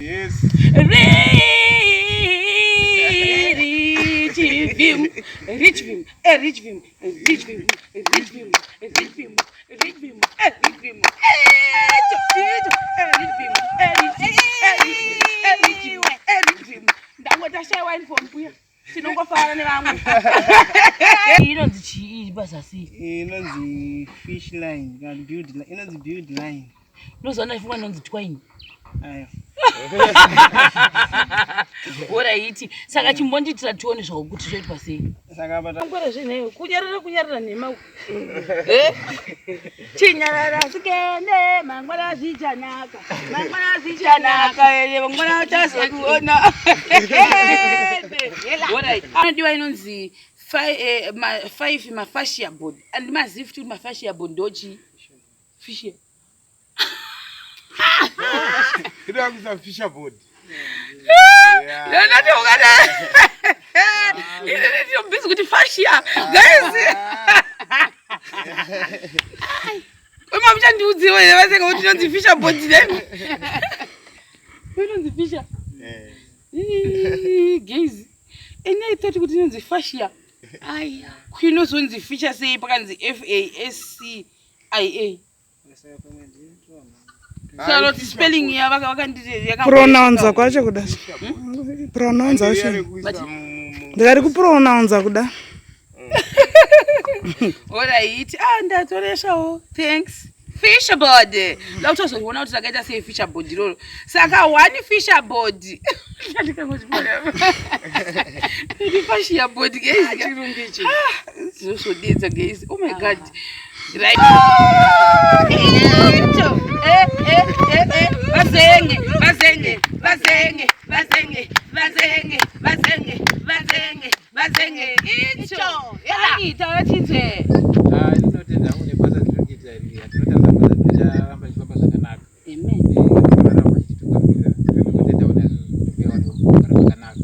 Yes. Rich Vim, Rich Vim, eh, Rich Vim, Rich Vim, Rich Vim, Rich Vim, Rich Vim, eh, Rich Vim, eh, Rich, eh, Rich Vim, eh, Rich Vim, eh, Rich Vim, eh, Rich Vim, eh, Rich Vim. Ndangoti tashaiwa uniform mbuya. Tinongofara nevamwe. Inonzi chii iri pazasi? Inonzi fish line kana build line. Inonzi build line. Unoziva ndaifunga inonzi twine. Ayo. Horaiti. Saka chimbondiitira tione zvako kuti zvoitwa sei. Saka apa ta- Ngwara zvenhaiwe kunyarara kunyarara nhema uku. Eh? Chinyarara sikene mangwana zvichanaka. Mangwana zvichanaka ere mangwana uchazokuona. Horaiti. Anodiwa inonzi five mafascia board. Andimazivi futi kuti mafascia board ndochii? Fisher. Inoda kuisa fisher board. Ndati ukada. Ini ndiri busy kuti fascia. Guys. Uma muchandiudziwa here vasenga kuti inonzi fisher board then. Inonzi fisher. Eh. Ii, Guys. Ini I thought kuti inonzi fascia. Aya. Kuinozonzi fisher sei pakanzi F A S C I A. Saka kuti spelling yavaka vakanditi Pronounza kwacho kuda. Pronounza wacho. Ndikari kupronounza kuda. Alright. Ah, ndatoreshawo. Thanks. Fisherboard. Ndakutozoona kuti rakaita sei fisherboard iroro. Saka one fisherboard. Ndikangozvibona. Fisherboard guys. Chirungu ichi. Zvinozodedza guys. Oh my god. Right. Ito. Eh eh eh eh. Vazenge, vazenge, vazenge, vazenge, vazenge, vazenge, vazenge, vazenge. Icho. Yala. Taura chinzwe. Ah, ndinotenda hangu nebasa riri kuita iri. Tinotarisa basa richaramba richifamba zvakanaka. Amen. Rinoramba richititungamirira. Ndinotendawo naizvozvo kuti mbuya wani kugara zvakanaka.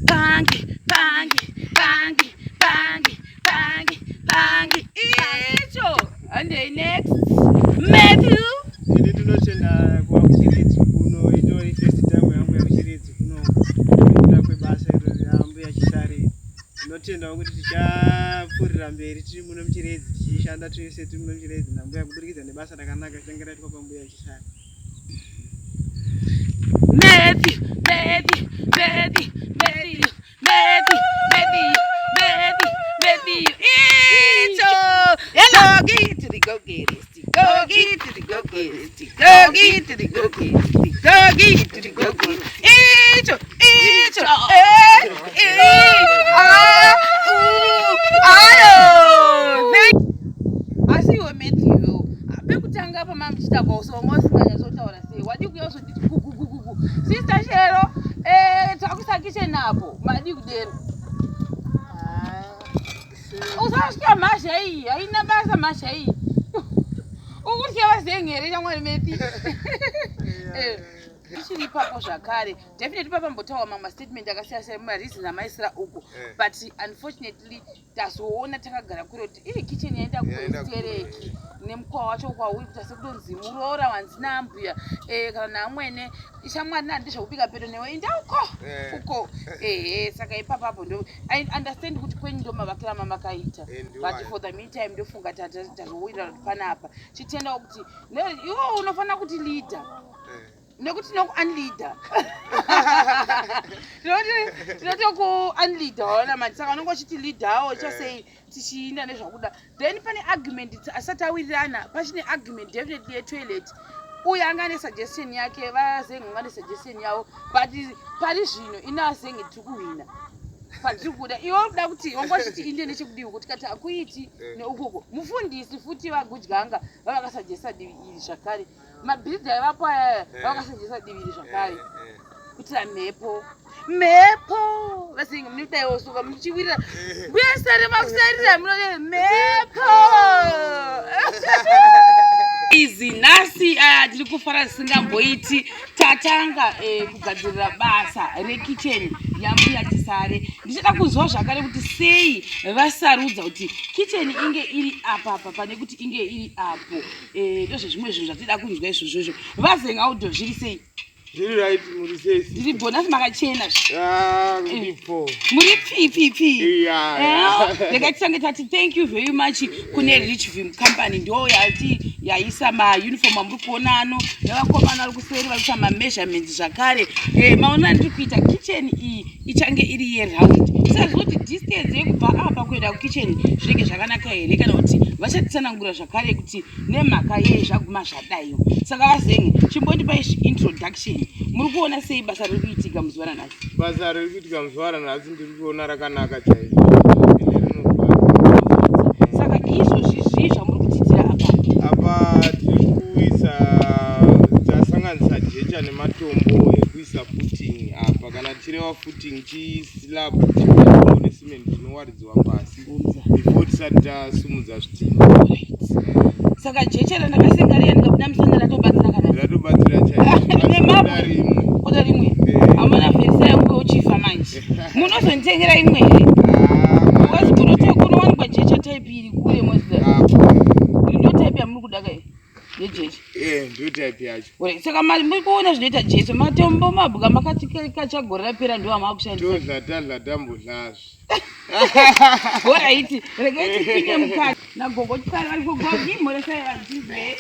Pangi, pangi, pangi, pangi, pangi, pangi. Icho. Handei next. Matthew. Ini ndinotenda kuva kuchiredzi kuno itori first time yangu yekuchiredzi kuno nekuda kwebasa iro rambuya Chisare. Ndinotendawo kuti tichapfuurira mberi tiri muno muchiredzi tichishanda tese tiri muno muchiredzi nambuya kuburikidza nebasa rakanaka richange raitwa pambuya Chisare. Matthew, Matthew, Matthew, Matthew, Matthew, Matthew, Matthew, Matthew. Icho. Go get to the go get it. Go get to the go get it. Go get to the go get it. Go get to the go get it. Icho, icho, eh, eh, ah, ooh, ayo. Asi iwe Matthew, pekutanga pamamuchita kwauso wanga usinganyatsotaura sei wadii kuuya uzonditi gugugugugu sister Shero eh, takuisa kitchen apo madii kudero usasvika mhasha iyi haina basa mhasha iyi ukutya vazenge here shamwari Matthew? Eh, tichiri ipapo zvakare definitely papambotaura mamwe mastatement akasiyana siyana mareason amaisira uko. Eh. But unfortunately tazoona takagara kure kuti iri kitchen yaenda Yaenda kure. kustereki nemukwa wacho kwauri kuita sekutonzi muroora wanzi naambuya eh, kana naamwene shamwari nandi zvekubika pedo newe inda uko. Eh. Uko ehe saka ipapapo ndo I understand kuti kwenyu ndo mavakira mamakaita. Eh, But ndiwayo. for the meantime ndofunga tazowirira kuti panapa chitendawo kuti iwe unofanira kuti leader. Eh. Nekuti tinoku-unleader tinotoku-unleader waona manje saka unonge uchiti leaderwo chasei tichiinda nezvakuda then pane argument asati awirirana pachine argument definitely yetoilet uyu anga ane suggestion yake vazenge vanga nesuggestion yavo but pari zvino ina azenge tiri kuhwina patiri kuda iwe uri kuda kuti wanga uchiti inde nechekudivi kuti kati hakuiti Eh. neukoko mufundisi futi vagudyanga vavakasugesta divi iri zvakare mabhiridha aivapo ayaya Eh. vavakasugesta divi iri zvakare Eh, eh. kuitira mhepo mhepo vasinge munodaiwo suka muchiwirira mbuya sare makusarira munode mhepo izi nhasi ah, tiri kufara zvisingamboiti tatanga eh, kugadzirira basa rekicheni yambuya Chisare ndichada kunzwa zvakare kuti sei vasarudza kuti kicheni inge iri apapa pane kuti inge iri apo. Eh, ndozvezvimwe zvinhu zvatida kunzwa izvozvozvo vazenga audio zviri sei. Ndiri right, muri sei? Ndiri bonus makachena. Ah, ndipo. Muri pfi pfi pfi. Yeah. Eh, Rega titange tati thank you very much kune Richvim company ndo yati yaisa ma uniform amuri kuona ano nevakomana vari kuseri vari kuita ma measurements zvakare. Eh, maona ndiri kuita kitchen iyi ichange iri yeround. Saka zvoti distance yekubva apa kuenda kukitchen zvinenge zvakanaka here kana kuti vachatitsanangura zvakare kuti nemhaka yei zvaguma zvadaiwo saka vazenge chimbondipai introduction muri kuona sei basa riri kuitika muzuva ranhasi? Basa riri kuitika muzuva ranhasi ndiri kuona rakanaka chaizvo ende rinofadza. Saka izvozvi zvii zvamuri kutiitira apa? Apa tiri kuisa, tasanganisa jecha nematombo ekuisa footing apa. Kana tichireva footing chislab chematombo necement chinowaridzwa pasi before tisati tasumudza zvitinha. Saka jecha randakasenga riya ndikabuda musana ratobatsira kana? Ratobatsira chaizvo. Nemabwe? Rimwe. Oda rimwe? Eh. Hamuna versa yangu yochifa manje. Munozonditengera imwe here? Ah, Because kunowanikwa jecha type iri kure moziva. Ah, Ndo type yamuri kuda kai? Yejecha. Eh, ndo type yacho. Ore, saka muri kuona zvinoita jesu matombo mabwa makati kacha gore rapera ndiwo amakushandisa. Todla tadla tambodlazve. Horaiti, regai tipinde mukati. Nagogo Chikari vari kugogi mhoresai vadzidze.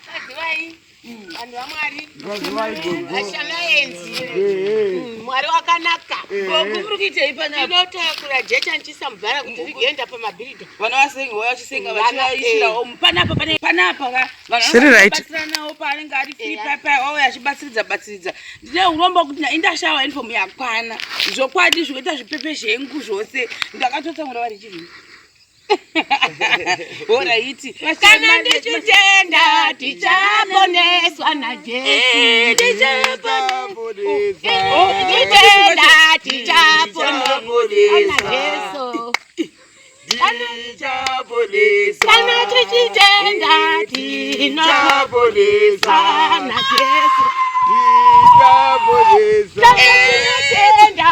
Kwazivai vanhu vaMwari, Kwazivai gogo. vashamaenzi. Eh, Mwari wakanaka. Gogo muri kuitei panapa? Ndinotakura jecha ndichiisa mubhara kuti rigoenda pamabhiridha. Vana vasenga vauya vachisenga Vana, vachivaisirawo panapa pane panapa ka vanhu Zviri right. vanobatsiranawo paanenge ari free paya vauya achibatsiridza batsiridza. Ndine urombo kuti indashawa uniform yakwana. Zvokwadi zvikuita zvipepe zvengu zvose ndakatotsamura vari chii. Horaiti. Kana ndichitenda tichaponeswa naJesu. Tichaponesa. Tichitenda tichaponeswa naJesu. Tichaponesa. Kana tichitenda tinoponeswa Tichaponesa. naJesu. Tichaponesa. Tinotenda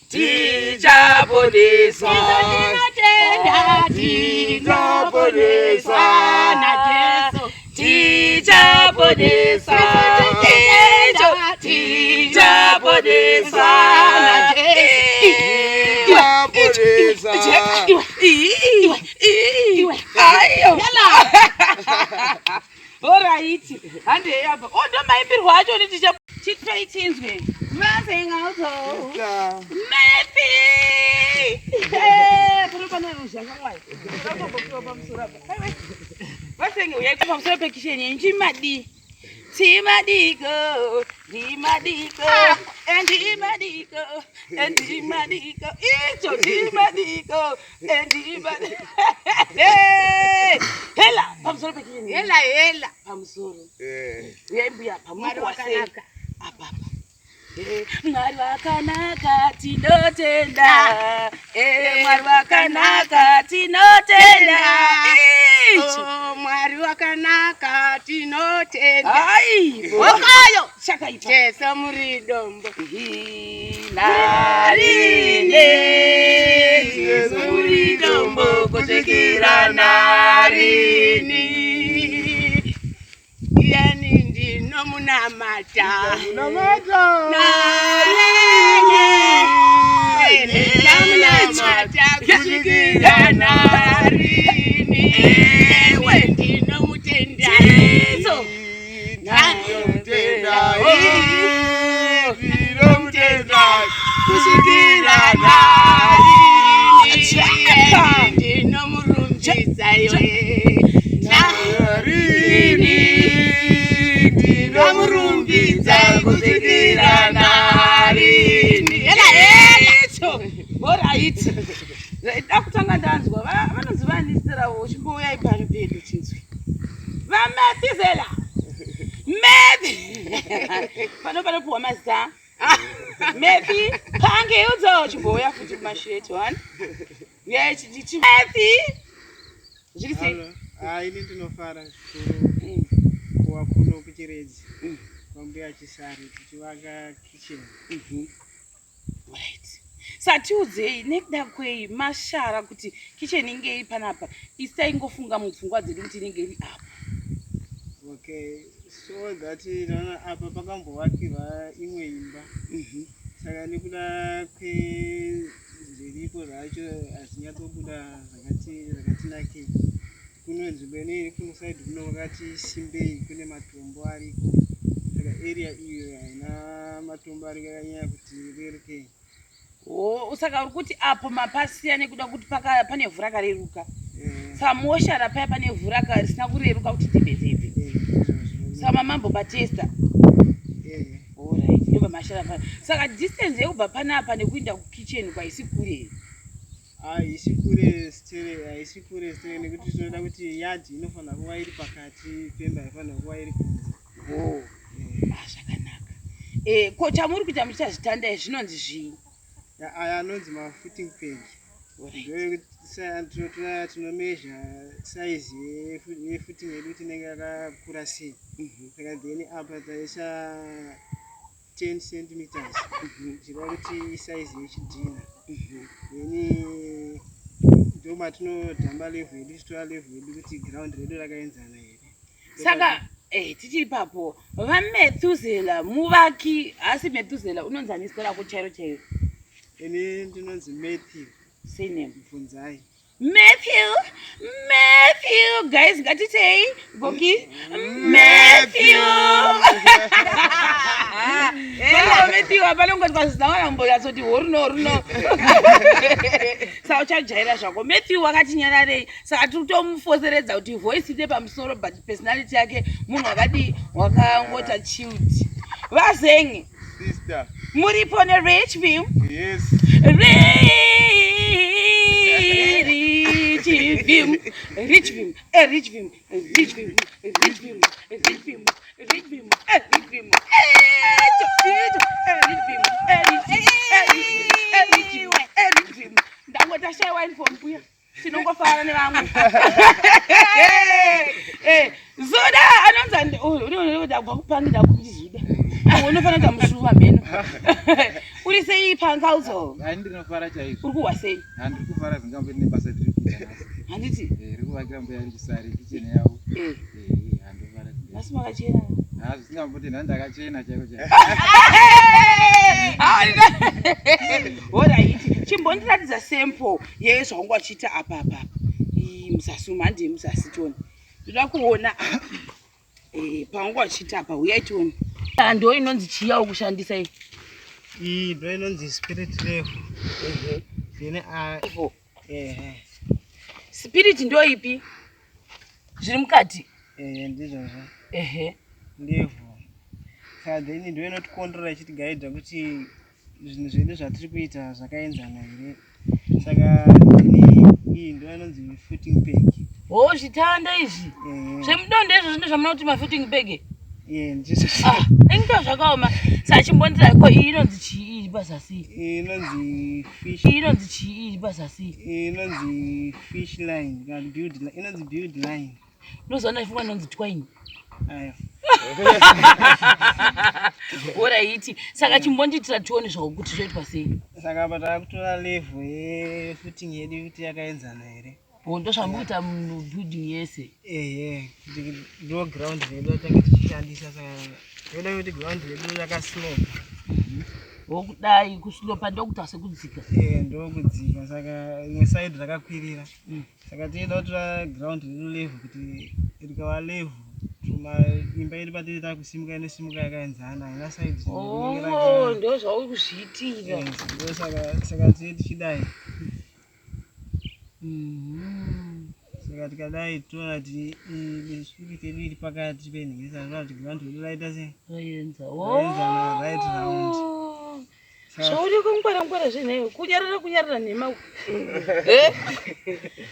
Tichaponeswa. tinotenda tinoponeswa naJesu. Tichaponeswa. Tichaponeswa naJesu. Tichaponesa. Ayo. Horaiti. Handei apa. Oh, ndo maimbirwo acho ndi ticha chitwei tinzwe. Vasenga uto. Mepi. Eh, pano pane ruzha kamwai. Vakambopiwa pamusoro apa. Aiwe. Vasenge uyai pamusoro pekisheni yenyu chimadii. Timadiko, ndimadiko, endimadiko, endimadiko, icho ndimadiko, endimadiko. Hela, pamusoro pekisheni. Hela hela. Pamusoro. Eh. Uyai mbuya Mwari pamusoro wakanaka. Apa apa. Mwari wakanaka tinotenda. Eh, Mwari wakanaka tinotenda. Icho. Oh, Mwari wakanaka tinotenda. Ai, Wokayo. chakaipa. Jesu muri dombo. Narine Jesu muri dombo kusvikira narini. Iyeni ndinomunamata. Namata. Narini. Ndamunamata kusvikira narini. Ndinomutenda. Jesu. Ndinomutenda. Ndinomutenda. Kusvikira narini. Ndinomurumbidza iwe. Narini. Ndinomurumbidza kusvikira narini. Hela hela. Icho. Horaiti. Dakutanga ndanzwa vanonzi vanisirawo chimbouyai pano pedu chinzwi. VaMethizela. Methi. Pano panopuwa mazita. Methi pange udzo chimbouya futi kumashure one. Uyai Methi. Zviri sei? Halo. Ah, ini ndinofara zvikuru kuva kuno kuChiredzi kwambuya Chisari tichivaka kitchen. Right. Satiudzei nekuda kwei mashara kuti kitchen inge iri panapa isu taingofunga mupfungwa dzedu kuti inenge iri apo. Okay. So that naona apa pakambovakirwa imwe imba. Saka nekuda kwezviripo zvacho hazvinyatsobuda zvakati zvakatinakei. Kuno nzvimbo ine iri kuno side kuno kwakati simbei kune matombo ariko. Saka area iyo haina matombo ariko yakanyanya kuti rerukei. Oh, saka uri kuti apo mapasiya nekuda kuti pane vhu rakareruka. Saka moshara paya pane vhu risina kureruka kuti tebetebe. Saka mamambo patesta. Alright, ndobva mashara paya. Saka distance yekubva panapa nekuinda kukitchen kwaisi kure here? Haisi kure stere, haisi kure stere nekuti tinoda kuti yard inofanira kuva iri pakati pemba haifanira kuva iri kunze. Oh. Ah, zvakanaka. Eh, ko chamuri kuita muchiita zvitanda izvi zvinonzi zvii? Aya anonzi mafooting peg. Ndoyekuti tinomezha size yefooting yedu kuti inenge yakakura sei. Saka then apa taisa 10 centimeters zvireva kuti isize yechidhina. Then ndomatinodhamba level yedu tichitora level yedu kuti ground redu rakaenzana here. Saka tichiri ipapo vaMethusela muvaki haasi Methusela unonzi ani zita rako chairo chairo? Ini ndinonzi Matthew. Surname? Bvunzai. Matthew, Matthew, guys ngatitei goki Matthew. Hello Matthew, hapana kungoti kwazinawana mboyatsoti horuno runo. Saka uchajaira zvako. Matthew wakati nyararei. Saka tiri kutomufoseredza kuti voice ite pamusoro but personality yake munhu wakadii wakangota chilled. Vazenge. Sister. Muripo ne Rich Vim? Yes. Rich Vim. Rich Vim. Eh, Rich Vim. Rich Vim. Rich Vim. Rich Vim. Rich Vim. Eh, Rich Vim. Eh, eh, Rich Vim. Eh, Rich Vim. Eh, Rich Vim. Eh, Rich Vim. Eh, Rich Vim. Ndangota shaiwa uniform mbuya. Tinongofara nevamwe. Zuda anonzi unoda kubva kupangira kuti Zuda. Unofanira kuita mushuva mheno. Uri sei pankauzo? Hai ndinofara chaizvo. Uri kuhwa sei? Handiri kufara zingambe ndine basa riri kuita nhasi. Handiti? Riri kuvakira mbuya iri kusari kitchen yavo. Handofara. Nhasi makachena. Ha zvisingamboti nhasi ndakachena chaiko chaiko. Horaiti. Chimbondiratidza sample yezvaunga uchiita apa apa. Muzasi umu handei muzasi tione. Ndoda kuona paunga uchiita apa huyai tione. Ndo inonzi chii yauri kushandisa iyi? Iyi ndo inonzi spirit level. Then Spirit ndo ipi? Zviri mukati? Ndizvozvo. Level. Saka then ndo inotikontrora ichitigaidha kuti zvinhu zvedu zvatiri kuita zvakaenzana here. Saka iyi ndo inonzi footing peg. Oh, zvitanda izvi. Zvemudondo izvo zvine zvamunoda kuti mafooting peg? Ndizvo. Inga zvakaoma. Saka chimbondira ko iyi inonzi chii iri pazasi? Iyi inonzi fish. Iyi inonzi chii iri pazasi? Iyi inonzi fish line kana build line. Inonzi build line. Unozoona ifunga inonzi twine. Ayo. Horaiti. Saka chimbondiitira tione zvako kuti zvoitwa sei. Saka apa takutora level yefooting yedu kuti yakaenzana here. Oh, ndo zvamukuita mubuilding yese. Ehe, ndo ground redu ratange tichishandisa. Saka toda kuti ground redu rakaslopa. Wokudai kuslopa ndokuita sekudzika. Ndokudzika. Saka imwe side rakakwirira. Saka tinoda kutora ground redu level kuti rikava level imba yedu patiri takusimuka inosimuka yakaenzana haina side. Oh, ndo zvauri kuzviitira. Ndo saka tiri tichidai. Saka tikadai toona kuti spirit yedu iri pakati penhingisa, toona kuti ground redu raita sei? Raenzana right round. Zvauri kungwara ngwara zvenhaiwe, kunyarara kunyarara nhema.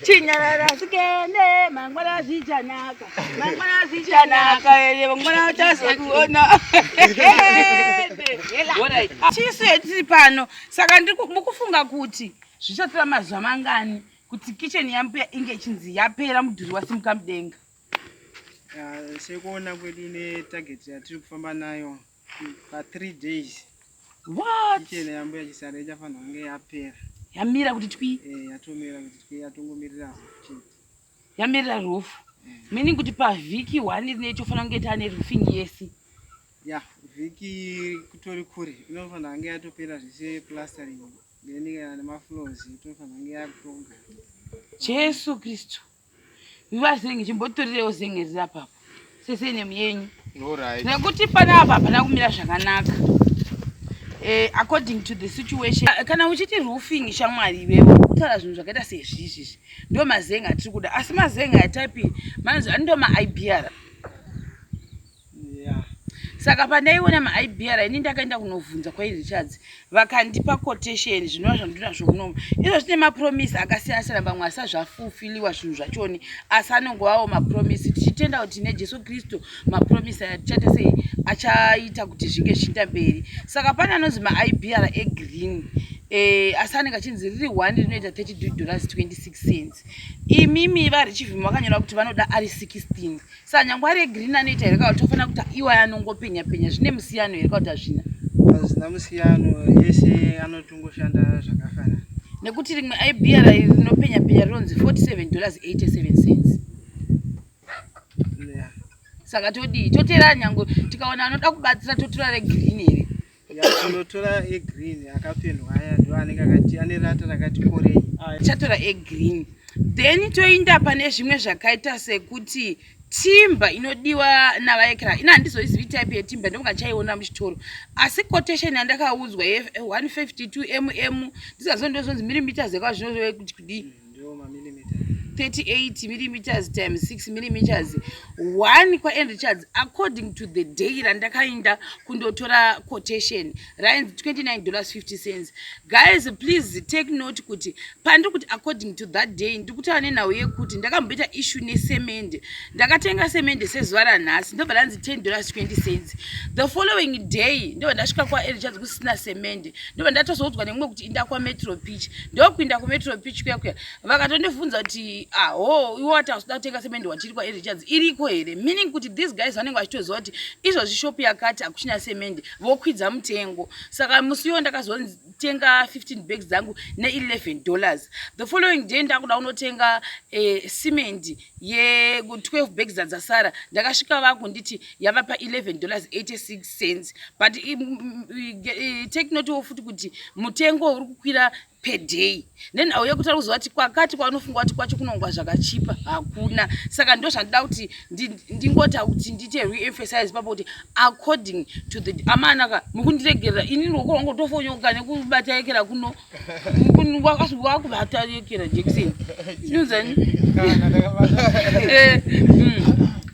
Chinyarara sikene, mangwana zvichanaka. Mangwana zvichanaka ere, mangwana uchazokuona. Alright. Chisu yetiri pano. Saka mukufunga kuti zvichatora mazuva mangani kuti kitchen yambuya inge ichinzi yapera mudhuri wasimuka mudenga? Sekuona kwedu netarget yatiri kufamba nayo pa 3 days. What? Kitchen yambuya Chisare ichafanira kunge yapera. Yamira kuti twi? Yatomira kuti twi, yatongomirira chete. Yamirira roof. Meaning kuti pavhiki one rine tofanira kunge taane roofing yese. Ya, vhiki kutori kure, inofanira kunge yatopera zvese plastering then kana nemafloors tofanira kunge yakutonga. Jesu Kristu. Vazenge chimbotorirewo zenge riri apapo. Sesenemu yenyu. Alright. Nekuti panapa hapana kumira zvakanaka. According to the situation, kana uchiti roofing shamwari iwewe kutaura zvinhu zvakaita sezvizvi ndo mazenga atiri kuda, asi mazenga atype manzi ando maIBR. Yeah. Saka pandaiona maIBR ini ndakaenda kunovhunza kwaRichards, vakandipa quotation zvinova zvandinazvo kunomu izvo zvine mapromise akasiyana siyana, vamwe asi zvafulfiliwa zvinhu zvachoni, asi anongovawo mapromise. Tichitenda kuti neJesu Kristu mapromise aya tichaita sei, achaita kuti zvinge zvichienda mberi. Saka pane anonzi maIBR egreen, asi anenge achinzi riri 1 rinoita $32.26. Imimi varichivhima vakanyora kuti vanoda ari 16. Saka nyangwe ari egreen anoita here, kana kuti tofanira kuti iwaya anongopenya penya? Zvine musiyano here kana kuti hazvina? Hazvina musiyano, yese anotongoshanda zvakafanana. Nekuti rimwe IBR iri rinopenya penya rinonzi $47.87. Yeah. Saka todii? Totera nyangwe tikaona anoda kubatsira, totora regreen here? Ya, tinotora egreen akapendwa aya, ndo anenge akati ane rata rakati korei aya. Tichatora egreen, then toinda pane zvimwe zvakaita sekuti timber inodiwa navaekera. Ina handizoizivi type yetimber, ndonga chaiona muchitoro, asi quotation yandakaudzwa ye152 ndisingazoni ndozonzi millimeters yakava zvinoreva kuti kudii? Ndo mamillimeter. 38 millimeters times 6 millimeters, 1 kwaAnn Richards, according to the day randakaenda kundotora quotation, rainzi $29.50. Guys, please take note kuti pandiri kuti according to that day, ndiri kutaura nenhau yekuti ndakamboita issue nesemende. Ndakatenga semende sezuva ranhasi, ndobva ranzi $10.20. The following day ndobva ndasvika kwaAnn Richards kusina semende, ndobva ndatozoudzwa nemumwe kuti inda kwaMetro Pitch. Ndokuinda kuMetro Pitch kuya kuya, vakatondibvunza kuti aho, iwe wati hausi kutenga semende, watiri kwaAnn Richards iriko here? Meaning kuti these guys vanenge vachitoziva kuti izvozvi shopu yakati hakuchina semende, vokwidza mutengo. Saka musi iwo ndakazotenga 15 bags dzangu ne$11. The following day ndakuda kunotenga cement ye12 bags dzadzasara, ndakasvika vakunditi yava pa$11.86. But take note futi kuti mutengo uri kukwira per day nenhau yekuti ari kuziva kuti kwakati kwanofunga kuti kwacho kunongwa zvakachipa hakuna. Saka ndo zvandida kuti ndingota kuti ndiite reemphasize papo kuti according to the amanaka mukundiregerera, ini ruoko rwangu tofonyoka nekubata yekera kuno wakubata yekera jekiseni inonzani.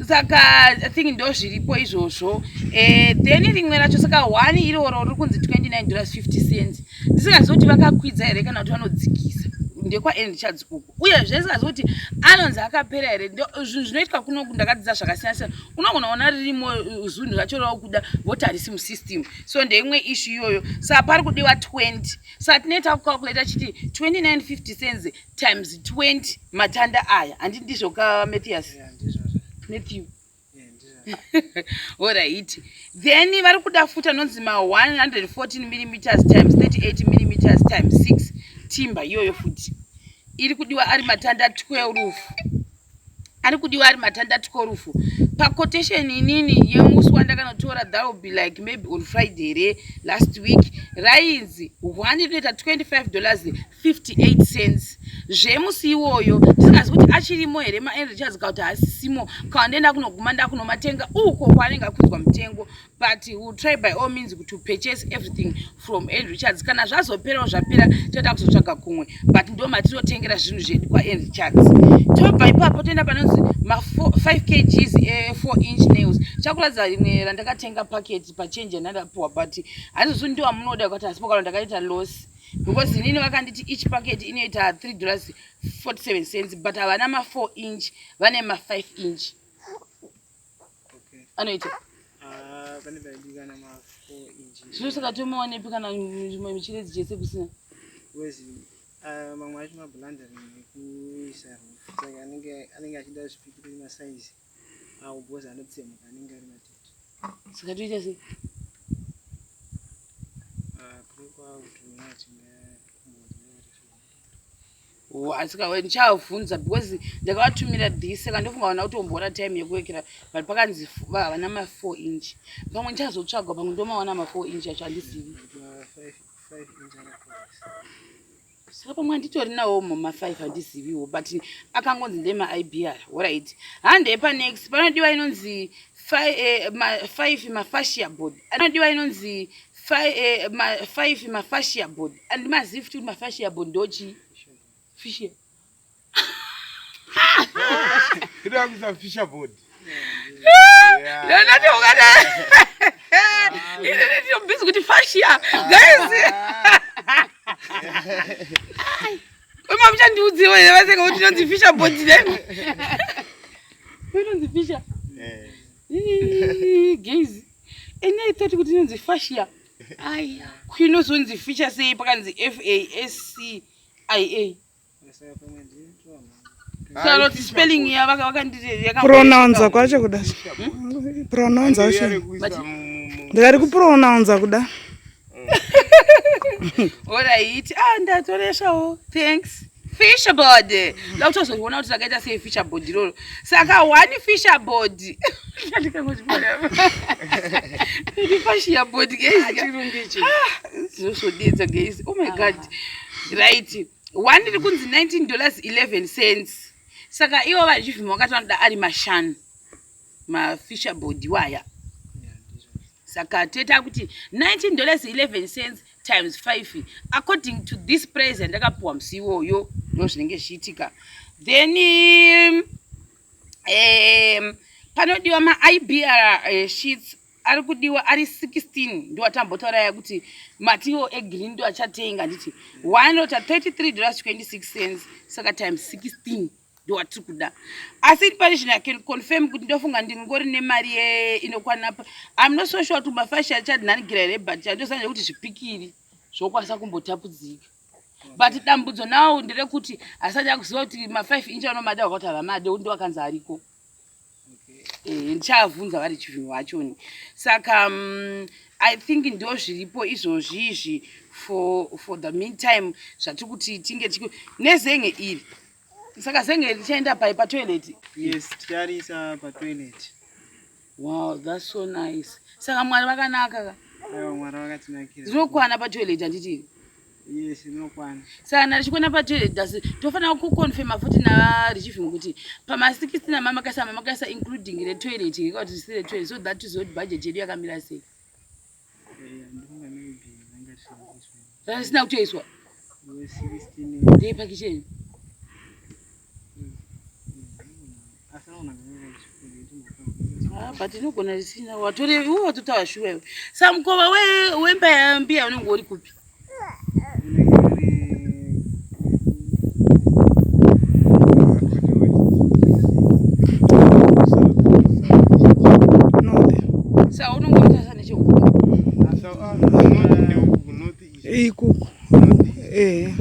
Saka I think ndo zviripo izvozvo. Then rimwe racho, saka one iroro riri kunzi $29.50. Ndisingazivi kuti vakakwidza here kana kuti vanodzikisa, ndekwaAnn Richards uku. Uyezve ndisingazivi kuti anonzi akapera here. Zvinhu zvinoitwa kunoku ndakadzidza zvakasiyana siyana. Unogona kuona ririmo zvinhu zvacho rakuda voti harisi musystem, so ndeimwe issue iyoyo. Saka pari kudiwa 20. Saka tinoita kucalculata chiti 29.50 cents times 20 matanda aya, handi ndizvo ka, Mathias? Yeah, ndizvozvo. Matthew. Yeah, ndizvozvo. Alright, then vari kuda futi anonzi ma114 millimeters times 38 millimeters times 6 timber. Iyoyo futi iri kudiwa ari matanda 12, ari kudiwa ari matanda 12. Paquotation inini yemusi wandakanotora, that will be like maybe on Friday re last week, rainzi one rinoita $25.58 zvemusi iwoyo. Ndisingazi kuti achirimo here maAnn Richards kana kuti haasisimo, kana ndoenda kunoguma ndakunomatenga uko kwaanenge akwidzwa mutengo. But we will try by all means to purchase everything from Ann Richards. Kana zvazoperawo zvapera, toenda kuzotsvaga kumwe, but ndo matinotengera zvinhu zvedu kwaAnn Richards. Tobva ipapo toenda panonzi ma5 kgs e4 inch nails. Chakuratidza rimwe randakatenga packet pachange yandandapuwa, but handizosi ndo amunoda kuti asipo kana ndakaita loss, because inini vakanditi each packet inoita $3.47, but havana ma4 inch, vane ma5 inch. Anoita Ah, pane paidikana ma4 inch. Zvino saka tomawanepi kana zvimwe michiredzi chese kusina? Because mamwe acho mablandering ekuisa roof, saka anenge achida zvipikiri masaizi awo because anotsemuka, anenge ari matete. Saka toita sei? Ah, kuri kwakutoona tinga. Oh, asi ka ndichavhunza because ndakavatumira this saka ndofunga vana kutomboona time yekuwekera but pakanzi havana ma 4 inch pamwe ndichazotsvagwa pamwe ndomawana ma 4 inch acho handizivi saka pamwe handitori nawo mama 5 handiziviwo but akangonzi ndema ibr orit handei panext panodiwa inonzi 5 eh, mafascia board anodiwa inonzi 5 eh, mafascia board andimazivi futi kuti mafascia board ndochii fisher Ida kuisa fisher board. Ndati ukata. Ini ndiri busy kuti fascia. Guys. Uma muchandiudziwa here vaseka kuti inonzi fisher board then. Inonzi fisher. Eh. Guys. Ini I thought kuti inonzi fascia. Aya. Kuinozonzi fisher sei pakanzi F A S C ia saroti spelling iya vakandipronounza kwacho kuda pronounza wacho ndikati kupronounza kuda orit ah ndatoreshawo thanks fisherboard ndakutozoiona kuti rakaita sei fisherboard iroro saka one fisherboard ndifashiyaboard guys zvinosvodedza guys oh my god right one riri kunzi 19 dollars 11 cents saka ivo vachivhima vakati vanoda ari mashanu mafisher board iwaya saka toita kuti 19 dollars 11 cents times 5 according to this price yandakapiwa musi iwoyo ndo zvinenge zvichiitika then um, panodiwa maibr eh, sheets ari kudiwa ari 16 ndo atambotaura ya kuti matiwo egreen ndo achatenga handiti one rota 33 dollars 26 cents saka times 16 ndo atiri kuda asi pari zvino i can confirm kuti ndofunga ndingori nemari inokwana im not so sure kuti mafashi achadinanigira here but chandosanja kuti zvipikiri zvokwanisa kumbotapudzika but dambudzo now nderekuti asati akuziva kuti ma5 inch anomada wakati havamade ndo akanzi ariko Eh, ndichavhunza vari chivhinhu vachoni saka um, i think ndo zviripo izvozvi izvi for, for the meantime zvatiri kuti tinge tiku nezenge iri saka zenge richaenda pai patoilet yes ticharisa patoilet wow that's so nice saka mwari vakanaka ka aiwa mwari vakatinakira rinokwana patoilet handiti Yes, inokwana. Saka kana richikwana patoilet dasi tofanira kuconfirma futi navarichivhimo kuti pama16 amamakaisa mamakaisa including retoilet here kana kuti risiri retoilet so that tizive kuti budget yedu yakamira sei. Eh, ndofunga maybe ranga risina kuiswa. Risina kutoiswa. We 16 Ndeipakicheni. Ah, but inogona risina watore iwe watotaura shuwa iwe sa mukova wemba yambiya unenge uri kupi sa unenge utasa necheuku Ikuku. Eh.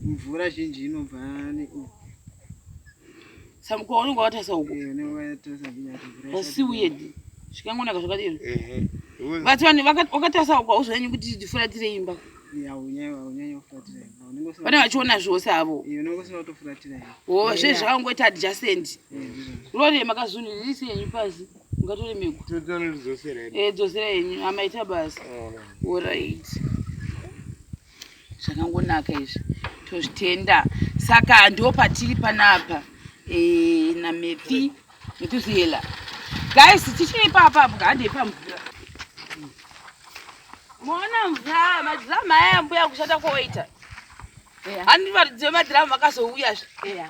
Mvura zhinji inobva neuku. Samuko unenge watasa uku. Eh, unenge watasa mvura. Asi weird. Zvikangonaka zvakadero. But vanhu vakatasa uku hauzonyanyi kuti tifuratire imba. Vane vachiona zvose avo. O zve zvakangoita adjacent. Rore makazunhu ririsi yenyu pasi. Mungatore mego. Eh dzosera yenyu amaita basa. Alright. Zvakangonaka izvi. Tozvitenda. Saka ndo patiri panapa. Eh na Methi. Methuselah. Guys, tichiri ipapa apo handei pamvura. Maona mvura, madhiramu aya mbuya kushata kwoita. Handi varidzi vemadhiramu vakazouya zve.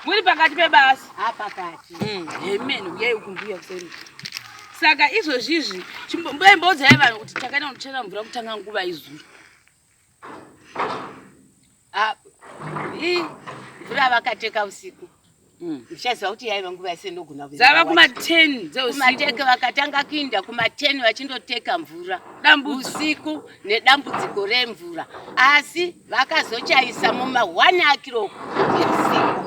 Muri pakati pebasa. Ah, pakati. Amen. Uyai uku mbuya kuseri. Saka izvozvizvi, mbuya imboudzai vanhu kuti takaenda kunochera mvura kutanga nguva izuro. Ah, ii, mvura vakateka usiku Mm. ndichaziva kuti yaiva nguva yese ndogona Dzava kuma 10 dzeusiku. kumateke vakatanga kuinda kuma 10 vachindoteka mvura Dambudzo. usiku nedambudziko remvura asi vakazochaisa muma 1 o'clock yeusiku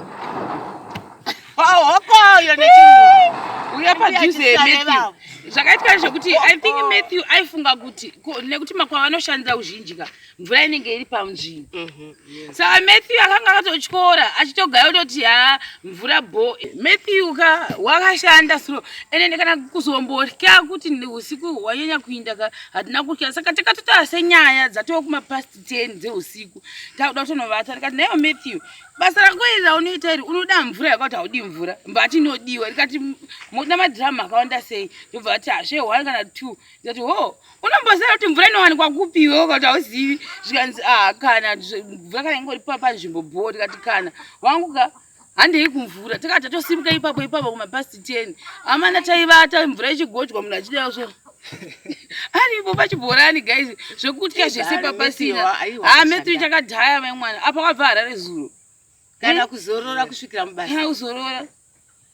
Hokoyo nechirungu. Uya padhuze Matthew. Zvakaitika ndezvekuti I think oh. Matthew aifunga kuti nekuti makwavanoshandira uzhinji ka mvura inenge iri panzvimbo mhm. Saka Matthew akanga akatotyora achitogaya kutoti ha mvura bho. Matthew ka wakashanda slow ende kana kuzombotya kuti usiku hwanyanya kuinda ka hatina kutya saka takatotaura senyaya dzatova kumapast 10 dzeusiku takuda kutonovata ndikati naiwo Matthew basa rako iri raunoita iri unoda mvura yakati haudi mvura mbati inodiwa ndikati moda madhiramu akawanda sei ndobva ati hazve one kana two ndikati ho unomboziva kuti mvura inowanikwa kupi iwe ukati hauzivi zvikanzi ah kana mvura kana ingori panzvimbo bhoo tikati kana wangu ka handei kumvura takati tatosimuka ipapo ipapo kumapast 10 amana taivata mvura ichigodywa munhu achidai so aripo pachibhorani guys zvekutya zvese papasina haa metri chakadhaya mai mwana apa kwabva harare zuro kana eh? kuzorora kusvikira mubasa kana kuzorora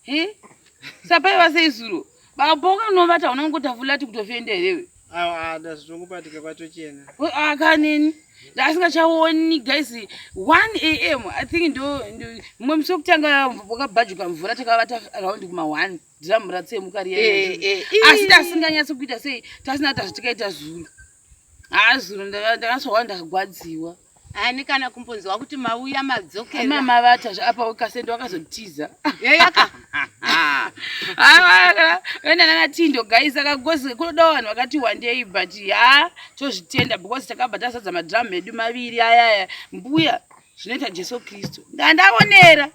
he sapaiva sei zuro baba unovata unongotafulati kutofenda herewe ndazvitongobatika kwatochena akanini ndasingachaoni guys 1 am i think ndo mumwe musi wekutanga wakabhajuka mvura takavata around kuma 1 dhiramu ratsemuka riya eh, eh, asi tasinganyatso kuita sei tasina kuita zvatikaita zuro haa zuro ndakaswawa ndakagwadziwa Ani kana kumbonzwa kuti mauya madzokera. Mama vata apa kasendo wakazotiza. Yeyaka. Ah, enda nana Tindo guys akagozi kunoda vanhu vakati wandei but ha tozvitenda because takabva tasadza madrum edu maviri ayaya mbuya zvinoita Jesu Kristu. Ndandaonera.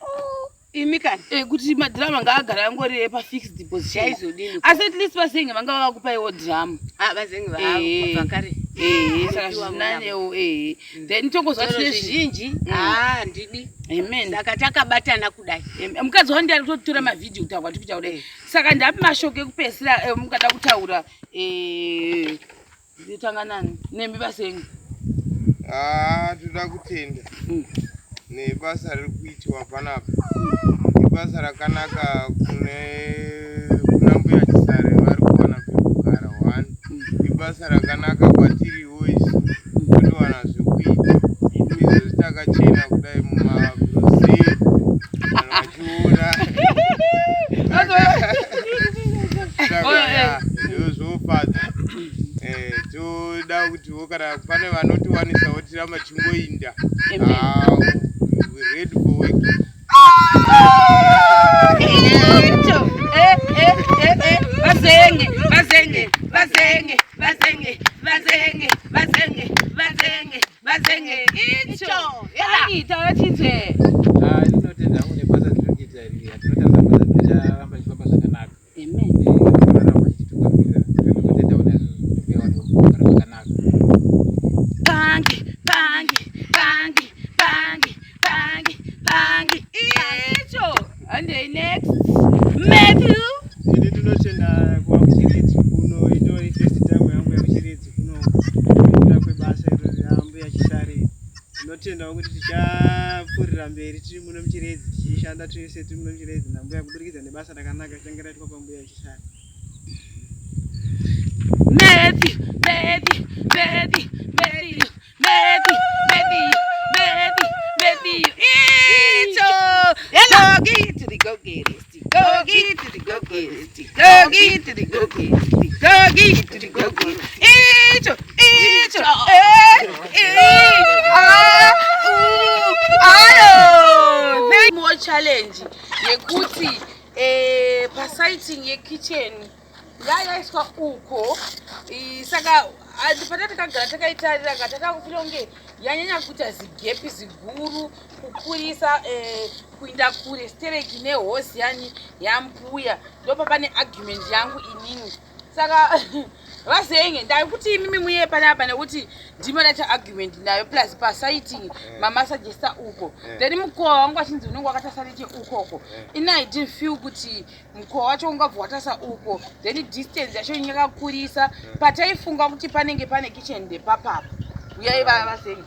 Imi kani. Eh, kuti madrum ngaagara angori pafixed position. Chaizodini? Asi at least vasenge vanga vakakupaiwo drum. Ah, vazenge vava kare. Eh, saka zvinanewo eh. Then tongozwa Zviro tine zvizhinji ah ndidi. Amen. Saka takabatana kudai. Amen. Mukadzi wangu ndiye ari kutotora mavhidhiyo kutaura kwatiri kuita kudai. Saka ndapi mashoko ekupedzisira eh, mukada kutaura eh, ndotanga nani nemi vasengi. Ah, toda kutenda nebasa riri kuitiwa panapa. Ibasa rakanaka kune kuna mbuya Chisare vari kuwana pekugara one. Ibasa rakanaka kwatiriwo isu totowana zvekuita izvo takachena kudai mumagrocery vanhu vachiona saka ndozvofadza eh, toda kutiwo kana pane vanotiwanisawo tiramba tichingoinda ah, ready for work Vazenge, vazenge, vazenge, vazenge, vazenge, vazenge, vazenge, vazenge icho ani taura chinzwe. Ah, ndinotenda hangu nebasa riri kuita iri tinotarisa basa richaramba richifamba zvakanaka. Amen. Raramba richitungamirira. Ndinotendawo naizvozvo kuti mbuya wane kugara pakanaka. Pangi, pangi, pangi, pangi, pangi, pangi icho. Handei next. Matthew. Ini ndinotenda kuva kuchiredzi kuno itori first time yangu yekuchiredzi kuno nekuda kwebasa iro rambuya Chisare. Ndinotendawo kuti tichapfuurira mberi tiri muno muchiredzi tichishanda tese tiri muno muchiredzi nambuya kuburikidza nebasa rakanaka richange raitwa pambuya Chisare. Matthew, Matthew, Matthew, Matthew, Matthew, Matthew, Matthew, Matthew. Icho. Go get to the go get it. Go get to the go get it. Go get to the go get it. Go get to the go get it. Icho, icho. Eh, eh, ah, ooh, ayo. More challenge yekuti eh pasighting yekitchen yayaiswa uko saka pana takagara takaitarira ka takakufira kunge yanyanya kuita zigepi ziguru kukurisa eh, kuinda kure stereki nehosi yani yambuya ndopa pane argument yangu inini saka vazenge ndakuti imimi muye panapa nekuti ndimo ndaita argument nayo plus pasighting eh. mama suggesta uko eh. then mukowa wangu achinzi unenge wakatasa neche ukoko ini i didn't feel kuti mukowa wacho ungabva watasa uko then distance yacho yakakurisa pataifunga kuti panenge pane kitchen ndepapapa uyai vazenge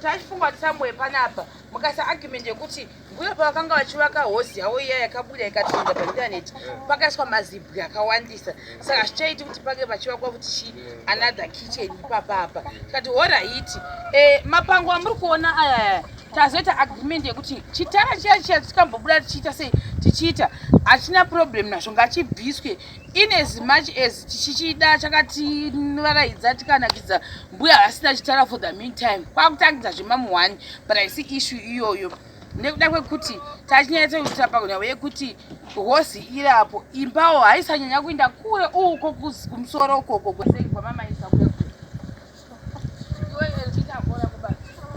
tachifunga kuti somewhere panapa mukaisa argument yekuti mbuya pavakanga vachivaka hozi yavo iya yakabuda ikatoenda paintaneti pakaiswa mazibwe akawandisa saka zvichaiti kuti pange pachivakwa kuti chi another kitchen ipapapa tikati horaiti eh, mapango amuri kuona ayaya tazoita agreement yekuti chitara chiya chiya tikambobuda tichiita sei Tichiita hachina problem nazvo, ngachibviswe in as much as tichichida chakativaraidza tikanakidza mbuya vasina chitara for the meantime kwakutangidza zvemamu one, but haisi issue iyoyo nekuda kwekuti tachinyatsa kuitira panhau yekuti hozi iri apo, imbawo haisanyanya kuinda kure uko kumusoro ukoko kwamamaisa kuya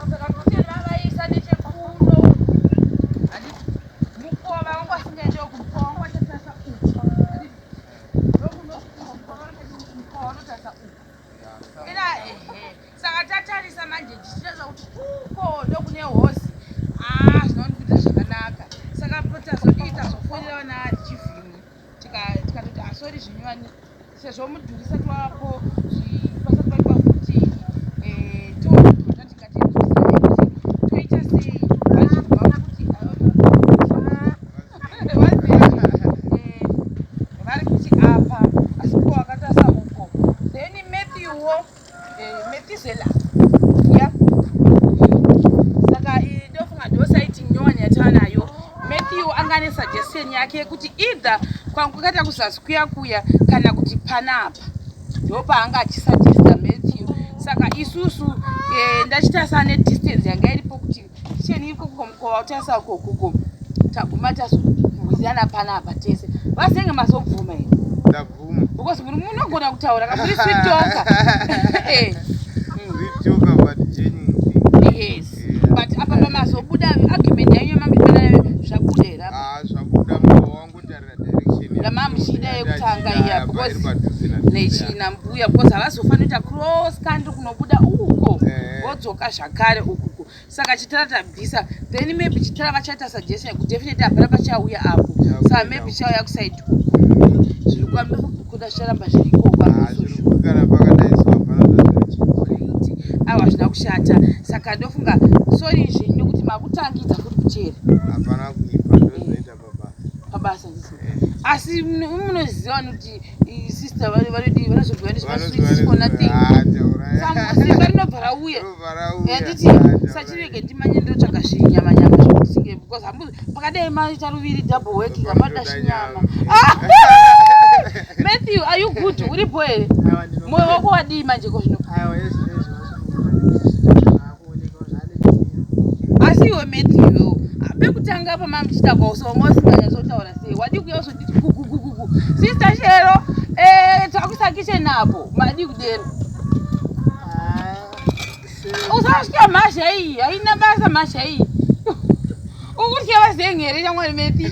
saka kuti vavaisa nechekuno, handiti mukova wanga wasingaendewo kumukova, wanga wachatarisa uku, handiti ndokunomukova unotarisa uku ina ehe. Saka tatarisa manje tichitaridza kuti uko ndokune hozi, ah, zvinondikuita zvakanaka. Saka tazodii, tazofonera vana tichivhimi, tikatoti asori zvinyowani sezvo mudhuri sati wavapo, pasati paitwa futi totati ngatinzwisane kuti toita sei. Vachibva kuti vari kuti apa, asi ko wakatarisa uko. Then Matthewwo, Methuselah ya. Saka iyi ndofunga ndo sighting nyowani yatava nayo. Matthew anga ane suggestion yake yekuti either kwangu kwakaita kuzasi kuya kuya kana kuti panapa, ndo paanga achisuggesta Matthew. Saka isusu ndachitarisa nedistance yanga iripo kuti kitchen iri koko, mukova utarisa ukokoko, taguma tazowirirana panapa tese. Vasenge mazobvuma here? Ndabvuma. Because muri munogona kutaura kamuri sweet talker. Sweet talker, but genuine thing. Yes. But apa pamazobuda argument yenyu yamambipana, zvabuda here apa? Ah, zvabuda, mukova wangotarira direction Yamamuchida yekutanga iya, apa iri because padhuze nadhuze. Nechina mbuya, because havazofaniri kuita cross country kunobuda uko vodzoka zvakare ukuko. Saka chitara tabvisa, then maybe chitara vachaita suggestion yekuti definitely hapana pachauya apo, saka maybe chauya kuside uku. Zviri kwamikuda zvicharamba zviri ikoko. Ah, zviri kana pakadaiswa hapana zvazvinochinja. Aiwa, hazvina kushata. Saka ndofunga sorry zvenyu nekuti makutangidza futi kuchera. Hapana kuipa, ndozvinoita pabasa. Pabasa ndisi, asi munoziva kuti sister vanodii, vanozobviwa nezvemasweets for nothing. Simba rinobva rauya, handiti? Sachirege ndimanye ndotsvaga zvinyama nyama zvekuti tinge, because hambu pakadai maita ruviri double work, hamada zvinyama. Matthew, are you good? Uripo here? Aiwa, Mwoyo wako wadii manje ko zvino? Aiwa, ezvinezvi zvane chimiro. Asi iwe Matthew, pekutanga pamamuchita kwauso wanga usinganyatsotaura sei? Wadii kuya uzonditi kukukukuku, sister Shero, takuisa kitchen apo, madii kudero? Usasvika mhasha iyi haina basa, mhasha iyi ukutya vazenge here shamwari Matthew?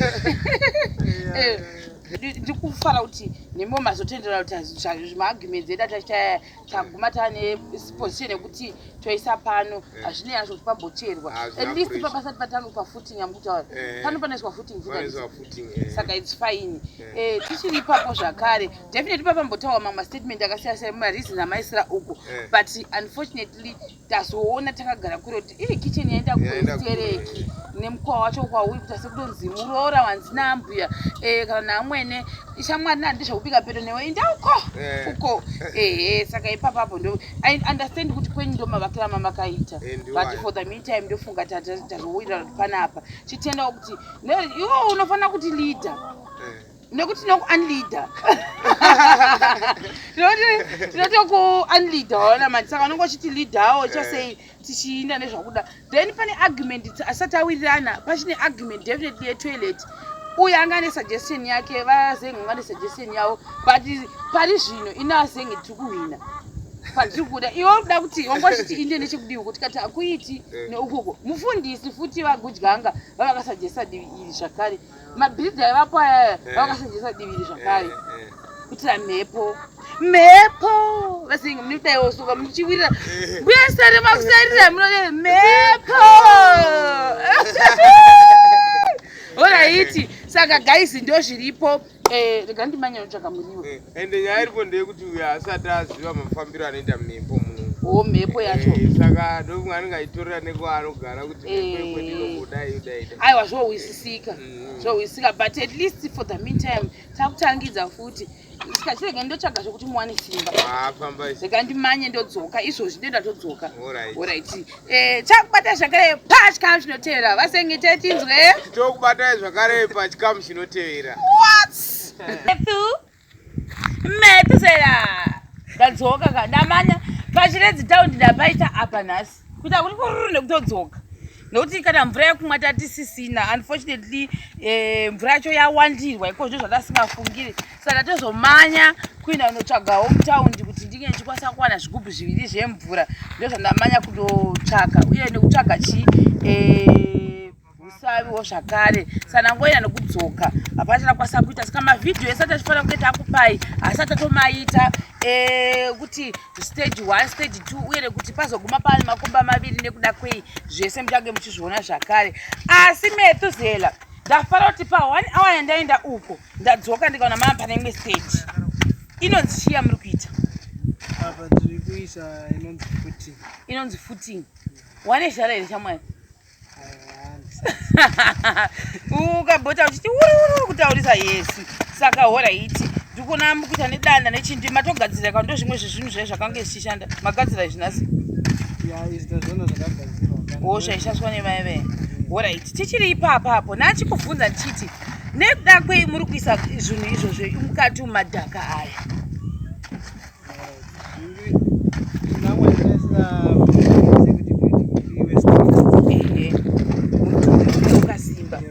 Ndikufara kuti nemiwo mazotendera kuti zvimaarguments edu ataita taguma taane position yekuti toisa pano, hazvinei hazvo kuti pambocherwa. Hazvina At least pressure. papasati patanga pafooting yamukutaura, pano panoiswa footing futi, handiti? Panoiswa footing. Saka it's fine. Tichiri ipapo zvakare, definitely papambotaurwa mamwe mastatement akasiyana siyana mareason amaisira uko, but unfortunately tazoona takagara kure kuti iri kitchen yaenda kure Yaenda kure. stereki nemukova wacho kwauri kuita sekutonzi muroora wanzi naambuya kana naamwene, shamwari nandi zvekubika pedo newe, inda uko uko. Ehe, saka ipapapo ndo I understand kuti kwenyu ndo mavakira mamakaita, Ndiwayo. but for the meantime ndofunga tazowirira kuti panapa chitendawo kuti iwe unofanira kuti leader nekuti tinokuunleader, tinotoku unleader, waona manje. Saka unenge uchiti leaderwo chasei tichiinda nezvakuda. Then pane argument asati awirirana, pachine argument definitely yetoilet. Uyu anga ane suggestion yake, vazenge anga ane suggestion yavo, but pari zvino ina azenge tiri kuhwina patiri kuda. Iwe uri kuda kuti wanga uchiti inde nechekudivi kuti kati hakuiti neukoko. Mufundisi futi vagudyanga vavakasuggesta divi iri zvakare, mabhiridha aivapo ayaya vavakasuggesta divi iri zvakare kuitira mhepo. Mhepo vasinge munodaiwo suka muchiwirira mbuya sare makusarira munode mhepo. Alright, saka guys, ndo zviripo. Rega ndimanye notsvaka muriwo. Ende nyaya iripo ndeyekuti uyo asati aziva mafambiro anoita mhepo muno. O mhepo yacho. Eh, saka ndofunga anenge achitorera nekwaanogara kuti mhepo Eh. yekwedu inombodai dai dai. Aiwa zvohwisisika. Zvohwisisika but at least for the meantime takutangidza futi. Saka chirege ndotsvaga zvekuti muwane simba. Ah, famba isi. Rega ndimanye ndodzoka izvozvi ndoenda todzoka. Alright. Alright. Eh, chakubata zvakare pachikamu chinotevera. Vasengete tinzwe. Tokubatai zvakare pachikamu chinotevera. What? Methu. Methusela. Ndadzoka ka ndamanya pachiredzi taundi ndapaita apa nhasi. Kuita kuti kururu nekutodzoka. Nekuti kana mvura yekumwa tatisisina unfortunately eh, mvura yacho yawandirwa iko zvino zvatasingafungiri saka tozomanya kuenda kunotsvagawo mutaundi kuti ndinge ndichikwanisa kuwana zvigubhu zviviri zvemvura ndozvandamanya kundotsvaka uye nekutsvaga chii eh, usaviwo zvakare saka ndangoenda nekudzoka hapana chandakwanisa kuita saka mavhidhiyo esati achifanira kunge takupai asati atomaita eh, kuti stage 1 stage 2 uye nekuti pazoguma pane makomba maviri nekuda kwei zvese muchange muchizviona zvakare asi methuzela ndafara kuti pa one hour yandaenda uko ndadzoka ndikaona mama pane imwe stage inonzi chii yamuri kuita Apa tiri kuisa inonzi footing. Inonzi footing. Wane zhara here shamwari? Ukabota uchiti uri kutaurisa yesi. Saka horaiti ndikuona mukuita nedanda nechindi matogadzira ka ndozvimwe zvezvinhu zvaye zvakange zvichishanda magadzira izvi nhasi. Ya izvi ndazviona zvakagadzirwa. Wo zvaishandiswa nevaya vaya. Horaiti tichiri ipapa apo nachikubvunza ndichiti nekuda kwei muri kuisa zvinhu izvozvo mukati mumadhaka aya. Ehe, mudhuri wakasimba.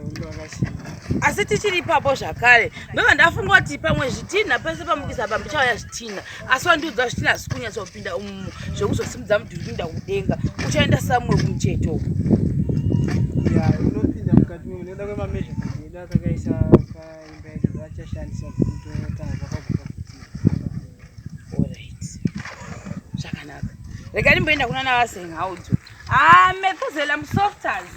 Asi tichiri ipapo zvakare ndobva ndafunga kuti pamwe zvitinha pese pamukisa pa muchauya zvitinha asi wandiudza zvitinha hazvisi kunyatsopinda umu zvekuzosimudza mudhuri kuinda kudenga uchaenda samwe kumucheto uku. Ya, unopinda mukati nekuda kwemameasurement edu atakaisa paimba yacho dzachashandisa kutotanga zvakabva pakuti. Alright. Zvakanaka. Rega ndimboenda kuna navasenhaudzo. Ah, Methuselah musofters.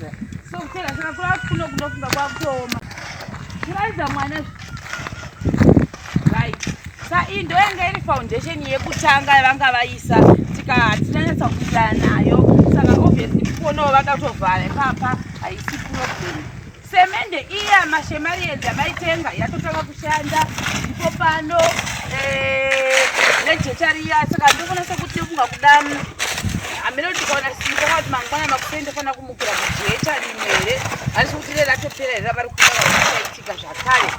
Softera saka kura kuno kunofunga kwakutooma. Kuratidza mwana right. Sa iyi ndo yanga iri foundation yekutanga yavanga vaisa tika hatinanyatsa kuwirirana nayo saka obviously kuonawo vakatovhara ipapa haisi problem. Semende iya mashemarians yamaitenga yatotanga kushanda ndipo pano eh, nejecha riya saka ndinoona sekuti ndofunga kuda hameno tikaona simba kana kuti mangwana makuseni ndofanira kumukira kujecha rimwe here handisi kuti re ratopera here ravari kuda vakuchaitika zvakare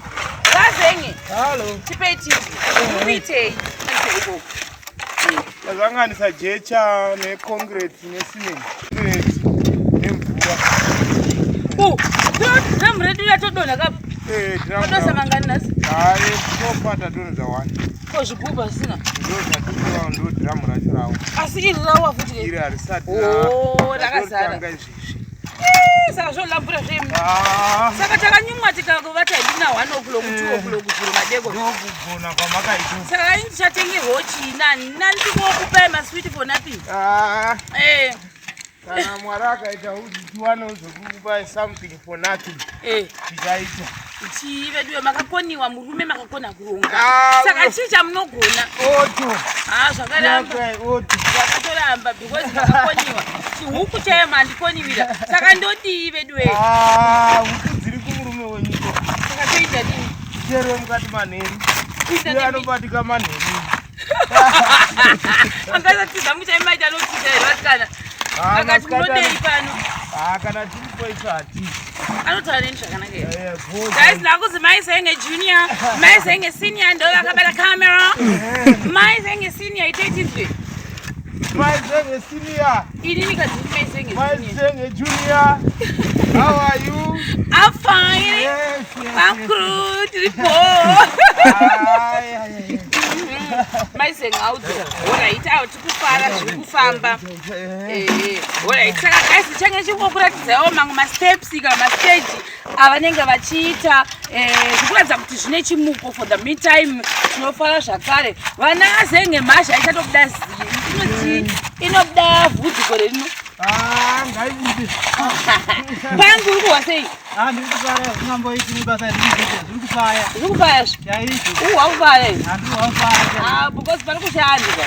vazenge tipei tizi kuitei ikoko Tazanganisa jecha neconcrete necement nemvura. Oh, drum redu ratodonha ka. Eh, drum. Padosa mangani nhasi? Hayi, tofa tadonhedza one. Ko zvigubhu asina? Ndo zvatikuwa ndo drum racho rawo. Asi iri rawa futi. Iri harisati. Oh, rakazara. Izvizvi. Eh, saka zvolambura zvemu. Ah. Saka takanyumwa tikavata hedu na 1 o'clock, 2 o'clock zviro madeko. Ndokugona kwamakaita. Saka ini ndichatengerwawo chii nani? Nani ndikokupai masweet for nothing. Ah. Eh. Kana Mwari akaita kuti tiwanewo zvekukupai something for nothing. Eh. Tichaita. Chii veduwe makakoniwa murume makakona kuronga. Ah, Saka chii chamunogona? Oto. Ah, zvakaramba. Oto. Zvakatoramba because makakoniwa. Chihuku chaiyo mandikoniwira. Saka ndodii veduwe? Ah, huku dziri kumurume wenyu. Saka toita dii? Chero mukati manheru. Kuita Iye anobatika manheru. Angasatiza muchaimaita anotiza here vasikana? Ah, Akati masikati munodei pano? Ah, kana tiripo isu hatisi. Anotaura neni zvakanaka here? Eh, bho. Guys, ndakuzi mai Senge junior, mai Senge senior ndo vakabata camera. Mai Senge senior itei tinzwe. Mai Senge senior. Inini kadzi mai Senge Mai junior. Senge junior. How are you? I'm fine. Yes, yes. I'm yes. good. Tiripo. Ai, ai, ai. Mai Senge audzo. Alright, awo tikufara zviri kufamba. Eh, alright. Saka guys, change chingokuratidzaiwo mamwe ma-steps kana ma-stage avanenge vachiita eh, zvikuratidza kuti zvine chimuko for the meantime tinofara zvakare. Vana Zenge mhazha ichatobuda inoti inobuda vhudzi gore rino. Ah, ngaibude. Pangu uri kuhwa sei? Ah, ndiri kufara zvingamboiti nebasa riri kuita zviri kufaya. Zviri kufaya zvi. Chaizvo. Uri kuhwa kufara here? Handiri kuhwa kufaya. Ah, because pari kushandwa.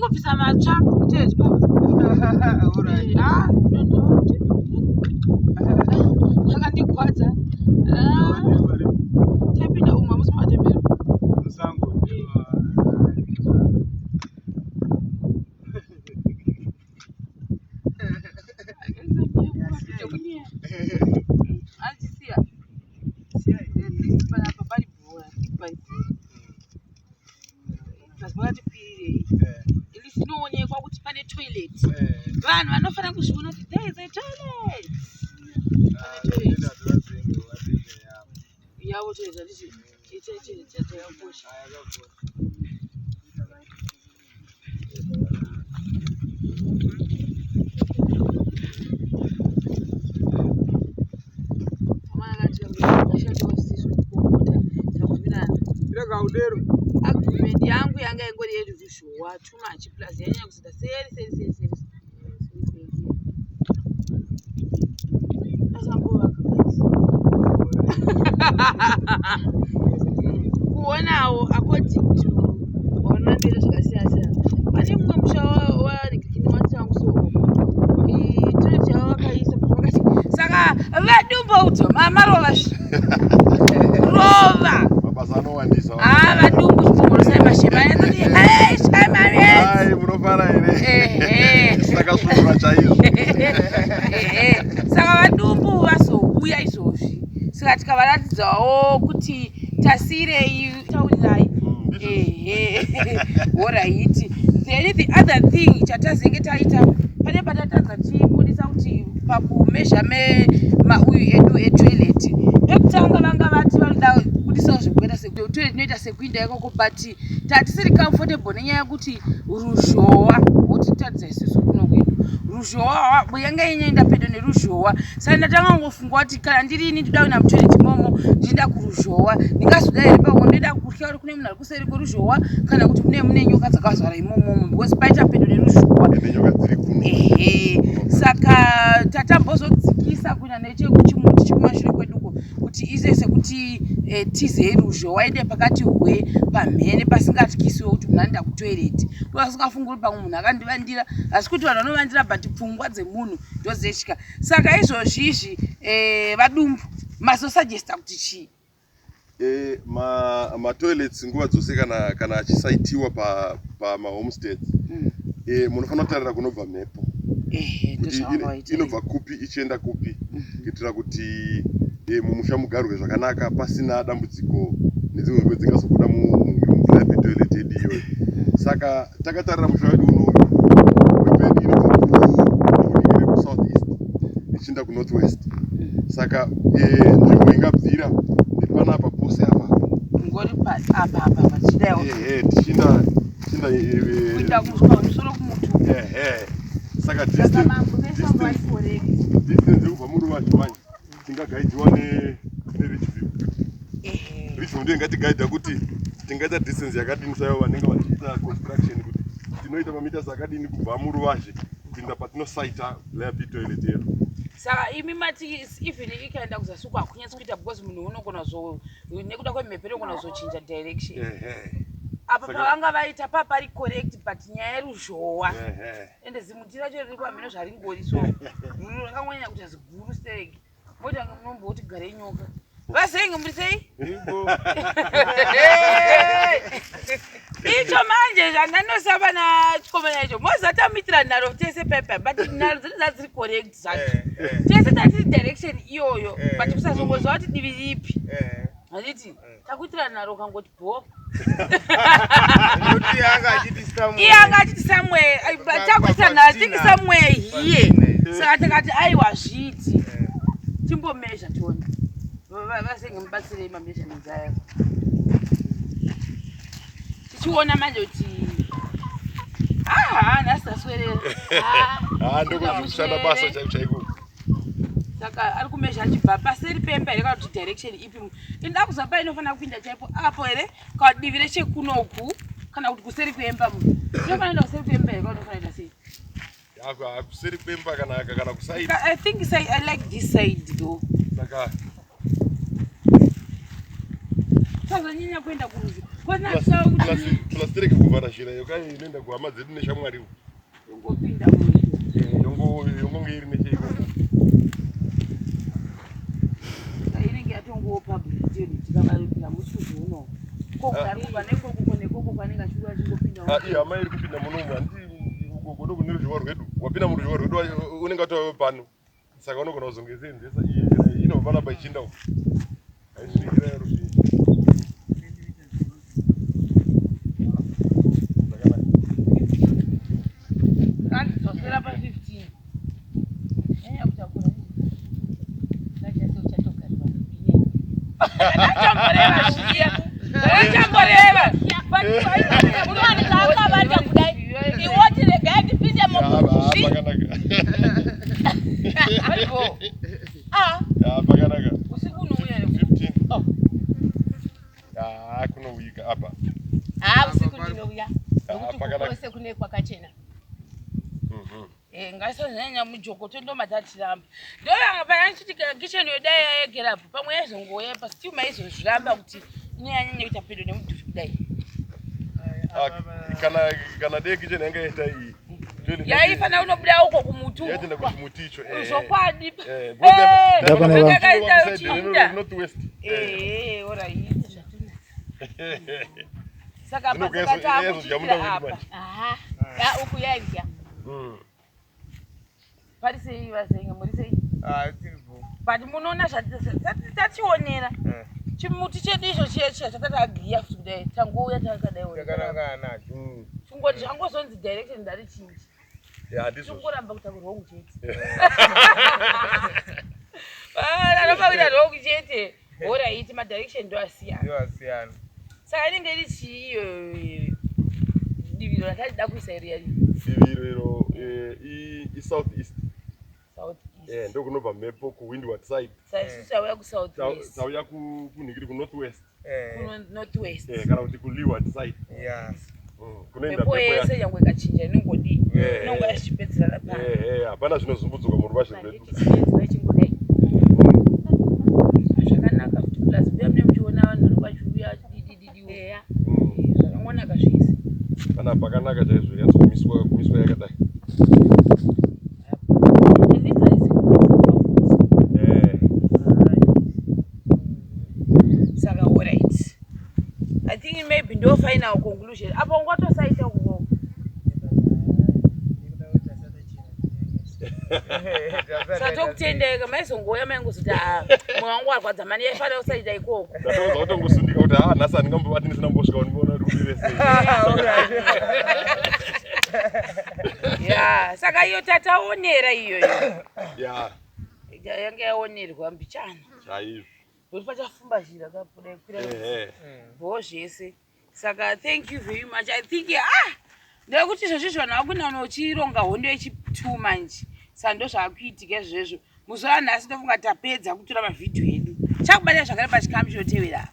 kubvisa matsva kutezvo. Akandigwadza. Ah, tapinda umu hamusi matembero. Musango. Andisiya. Panapa pari bhora. Pari plus pakati kwirirei. Inoonekwa kuti pane toilet. Vanhu vanofanira kuzviona kuti there is a toilet. Yavo toilet handiti toilet yakakosha. Argument yangu yanga ingori yeruzhowa too much plus yanyanya kuzoita seri seri seri seri asambovaka guys kuonawo according to vanomambira zvakasiyana siyana pane mumwe musha wanigikini wangu so toilet yavo vakaisa vakati saka vadumboudzo marova rova. Mabasa anowandisa. Ah, vadumbu chipomorosai mashema. Hey, shemariet. Ai, munofara here? Ehe. Takasvurura chaizvo. Ehe. Saka vadumbu vazouya izvozvi, saka tikavaratidzawo kuti tasirei taurirai. Ehe, alright. Then the other thing chatazenge taita, pane patatadza tichibudisa kuti pakumezha mauyu edu etoilet, pekutanga vanga vati vanoda kubudisawo zvekuita setoilet inoita sekuinda ikoko, but tatisiri comfortable nenyaya yekuti ruzhowa wotitaridza isusu kuno kwedu ruzhowa yanga inyaenda pedo neruzhowa. Saka ndatanga kungofunga kuti kana ndirini ndoda kuenda mutoilet imomo, ndichienda kuruzhowa, ndingazoda here pamwe ndoenda kutya kuti kune munhu ari kuseri kweruzhowa kana kuti mune nyoka dzakazara imomomo, because paita pedo neruzhowa. Ende nyoka dziri kuno. Ehe, saka tatambozodzikisa kuenda nechekuchimuti chekumashure kweduko kuti ise sekuti tizei ruzhowa ende pakati hwe pamhene pasingatyisiwe kuti munhu anoenda kutoilet uye asingafungi kuti pamwe munhu akandivandira. Asi kuti vanhu vanovandira, but pfungwa dzemunhu ndodzetya. Saka izvozvi izvi vadumbu mazosuggesta kuti chii? Matoilets nguva dzose kana achisaitiwa pamahomesteads, munofanira kutarira kunobva mhepo kuti Ndozvavanga vaita. Inobva kupi ichienda kupi, kuitira kuti mumusha mugarwe zvakanaka pasina dambudziko nedzimwe mhepo dzingazobuda mumvura yepetoilet yedu iyoyo. Saka takatarira musha wedu unoyu, mhepo yedu inobva kuningira kusouth east ichienda kunorth west. Saka nzvimbo ingabvira ndepanapa pose apa. Ngori apa apa pachidawo. Ehe, tichienda kuenda kumusoro kumutu. Ehe, saka Saka mambo vese vari correct. Distance yekubva muruvazhe manje tingagaidziwa neRidgeview. Ridgeview ndiyo ingatigaidha kuti tingaita distance yakadini saivo vanenge vachiita construction, kuti tinoita mameters akadini kubva muruvazhe kupinda patinosaita Blair P toilet yedu. Saka imi mati even ikaenda kuzasi uko hakunyatsi kuita, because munhu unogona zo nekuda kwemhepo inogona kuzochinja direction. Apa pavanga vaita papari correct, but nyaya yeruzhowa ende zimuti racho riri pamhino zvaringori, so rakangonyanya kuita ziguru stereki, moita munomboti gare nyoka vasenge muri sei. Icho manje zvandanosava nachikomana icho, mozatamuitira nharo tese pepa, but nharo dzedu dzadziri correct zvacho, tese tatiri direction iyoyo, but kusazongozva kuti divi ripi. Handiti takuitira nharo ukangoti bho. Nekuti anga achiti somewhere. Iye anga achiti somewhere, takuitira nharo tiki somewhere here. Saka takati aiwa, zviti timbomezha tione. Vasenge mubatsirei mameasurements aya, tichiona manje kuti aha, nhasi taswerera. Ah, ndokunzi kushanda basa chaiko chaiko. Saka ari kumezha achibva paseri pemba here, kana kuti direction ipi inoda kuzamba inofanira kupinda chaipo apo here, kana divi rechekunoku, kana kuti kuseri kwemba? Munhu inofanira kuenda kuseri kwemba here, kana inofanira kuita sei? Kuseri kwemba kana kuside. I think say, I like this side though. Saka Sazonyanya kuenda kuruzhi. Plus tirege kuvhara zhira iyo kai inoenda kuhama dzedu neshamwari uko. Yongopinda eh, yongonge iri necheikoko. Inenge yatongowo public toilet tikavaripira musi uno. Koko Ah. ari kubva nekoko nekoko kwanenge achiuya achingopinda. Ah, iyo hama iri kupinda munomu handi uko ndo kune ruzhowa rwedu. Wapinda muruzhowa rwedu unenge watove pano. Saka unogona kuzongesenzesa iyi njira iyi inobva panapa ichiinda uko. Haisvikira yeruzhinji. Zvakanaka. Kandidzosera pa 15. Nyanya kutakura. Ndachamboreva zviya. Ndachamboreva. Unowana zvaakabata kudai iwoti regai ndipinde Ya, apa- mukuzvi pakanaka. Aripo. Ah, Ya, pakanaka. Usiku unouya here? 15. Ah, kunouyika apa. ah, usiku ndinouya Ah, nokuti pakanaka. kwose kune kwakachena. Eh, ngasazanyanya mujoko tondoma tatiramba. Ndoyanga payanchiti kitchen yodai yayegera apo pamwe yaizongouya pa still maizozviramba kuti inonyanya kuita pedo nemudhuri kudai. Ah, kana kana dei kitchen yanga yaita iyi. Toilet Yaifana unobuda uko kumuti. Yaitoenda kuchimuti icho. eh. Zvokwadi. Eh, Eh, Ndapane vanhu. ndakaita uchinda. North west. Eh, alright. Saka apa Zvinogeza- saka izvo takuchiitira zvamuda apa. manje. Aha, ya uku yaidya. Pari sei vazenga muri sei? Ah, tiripo. But munoona tachionera. Eh. Chimuti chedu icho chiya chiya chatakagiya futi kudai tangouya takadai. Takanangana nacho. Chingoti zvangozonzi direction ndarichinji. Ya, ndizvo. Chingoramba kuita wrong chete. Ah, aramba kuita wrong chete. Alright, madirection ndo asiyana. Ndiwo asiyana. Saka inenge iri chii iyo diviro ratadida kuisa iri yari Diviro iro eh, i south east. south Eh, east. ndokunobva mhepo ku windward side. Saka isusu tauya ku south west. Tauya kunhingiri ku north west. Eh, Kuno north west. Eh, kana kuti ku leeward side. yeah. Kunoenda Mhepo mhepo yese yacho. nyangwe ikachinja inongodii. Eh. Inongo yachipedzerana pano. Eh, eh, hapana zvinozumbudzwa muruvazhe rwedu. Handiti chingodai. Zvakanaka futi plus mbuya mune muchiona vanhu vanenge vachiuya didididiwo. Eya. Zvakangonaka zvese. Kana pakanaka chaizvo yatsokumiswa kumiswa yakadai. At least haisi kudzimba futi. Eh. Saka alright. I think maybe ndo final conclusion. Apo ungatosaita uko. Satokutendeka maizongouya maingozoti ah mwoyo wangu warwadza mani yaifanira kusaita ikoko. Ndatoza kutongosundika kuti ah nhasi handingambobati ndisina kumbosvika undiona kuti kumire sei. Ya, saka iyo tataonera iyoyo. Ya, Yanga yaonerwa mbichana. chaizvo. Nokuti pachafumba zhira kabuda kwira. Eh, eh. Bho zvese. Saka thank you very much. I think ah ndekuti izvozvi vanhu vakuina uchironga hondo yechi2 manje. Saka ndo zvaakuitika izvezvo. Muzuva ranhasi ndofunga tapedza kutora mavhidhiyo edu. Chakubata zvakare pachikamu chinotevera.